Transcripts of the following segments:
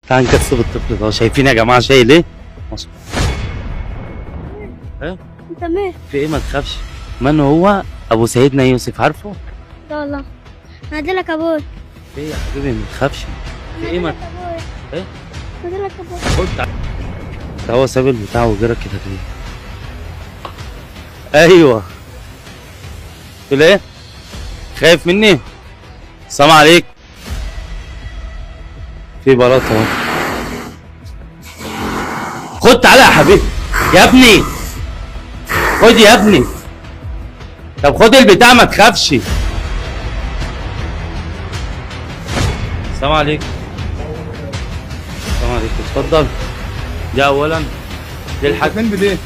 تعال نكسب الطفل ده. شايفين يا جماعة شايل ايه؟ ايه؟ انت مين؟ في ايه؟ ما تخافش. من هو؟ ابو سيدنا يوسف، عارفه؟ لا والله. نادلك ابوي. ايه يا حبيبي ما تخافش. في ايه؟ ما ايه؟ نادلك ابوي. خد. ده هو ساب البتاع وجرى كده ليه؟ ايوه. تقول ايه؟ خايف مني؟ السلام عليك. في بلاطة اهو. خد تعالى يا حبيبي يا ابني، خد يا ابني. طب خد البتاع ما تخافش. السلام عليكم. السلام عليكم، اتفضل. دي اولا دي الحاج. فين بديه؟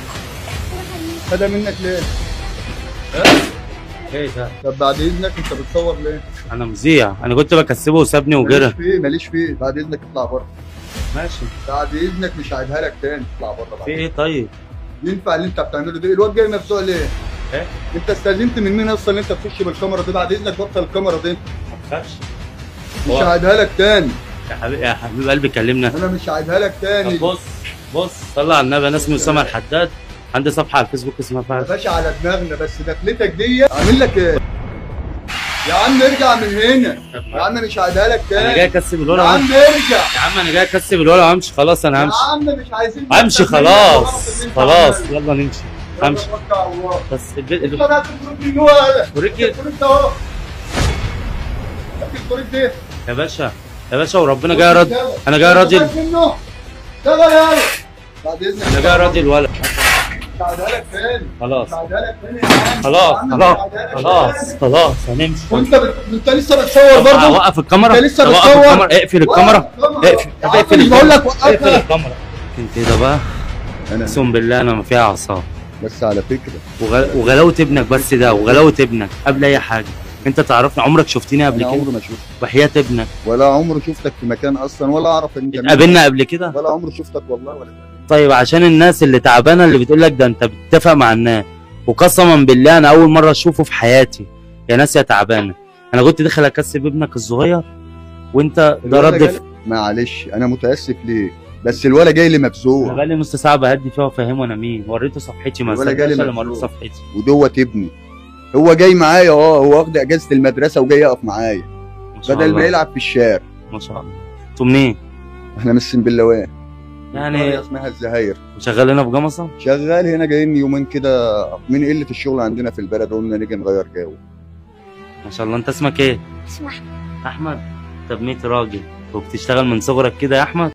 خدها منك ليه؟ ايه ده؟ طب بعد اذنك انت بتصور ليه؟ انا مذيع، انا كنت بكسبه وسابني وجرى. ماليش فيه، ماليش فيه، بعد اذنك اطلع بره. ماشي. بعد اذنك مش هعيدها لك تاني، اطلع بره. في ايه طيب؟ ينفع اللي انت بتعمله ده؟ الواد جاي مفزوع ليه؟ ايه؟ انت استاذنت من مين اصلا ان انت تخش بالكاميرا دي؟ بعد اذنك بطل الكاميرا دي. ما تخافش. مش هعيدها لك تاني. يا حبيبي يا حبيب قلبي كلمنا. انا مش هعيدها لك تاني. طب بص بص، صلي على النبي. انا اسمي اسامة الحداد، عندي صفحة على الفيسبوك اسمها فهد. يا باشا على دماغنا، بس دخلتك دي عامل لك ايه؟ يا عم ارجع من هنا يا عم، مش هعيدها لك تاني. انا جاي اكسب الولد. يا عم ارجع يا عم، انا جاي اكسب الولد وامشي. خلاص انا همشي يا عم، مش عايزين امشي. خلاص خلاص يلا نمشي. همشي بس البيت. انت هات الكروت دي جوه. الكروت ده اهو، هات الكروت دي يا باشا. يا باشا وربنا جاي راضي، انا جاي راضي. اشتغل يلا بعد اذنك، انا جاي راضي الولد. مش هعيدها لك تاني. خلاص مش هعيدها لك تاني يا عم. خلاص خلاص خلاص خلاص هنمشي. وانت انت لسه بتصور برضه؟ وقف الكاميرا. انت لسه بتصور؟ اقفل الكاميرا. اقفل. طب اقفل. بقول لك وقفها. اقفل الكاميرا. انت ايه ده بقى؟ اقسم بالله انا ما فيها اعصاب. بس على فكرة وغلاوه ابنك، بس ده وغلاوة ابنك قبل اي حاجة. انت تعرفني؟ عمرك شفتني قبل كده؟ عمري ما شفتك وحياة ابنك، ولا عمري شفتك في مكان اصلا، ولا اعرف انت اتقابلنا قبل كده، ولا عمري شفتك والله ولا. طيب عشان الناس اللي تعبانة اللي بتقول لك ده انت بتتفق مع الناس، وقسما بالله انا اول مرة اشوفه في حياتي. يا ناس يا تعبانة، انا كنت داخل اكسب ابنك الصغير وانت ده رد. معلش انا متاسف ليه، بس الولا جاي لي مفزوع. انا بقالي نص ساعة بهدي فيها وافهمه انا مين، وريته صفحتي، ما صدقش لما وريته صفحتي. ودوت ابني هو جاي معايا، هو واخد اجازه المدرسة وجاي يقف معايا بدل ما يلعب في الشارع. ما شاء الله. انتوا منين؟ احنا من السنبلاويه، يعني اسمها الزهاير. وشغال هنا في جمصه؟ شغال هنا، جايين يومين كده من قلة الشغل عندنا في البلد، قلنا نيجي نغير جو. ما شاء الله. انت اسمك ايه؟ اسمي احمد. احمد؟ طب 100 راجل، وبتشتغل من صغرك كده يا احمد؟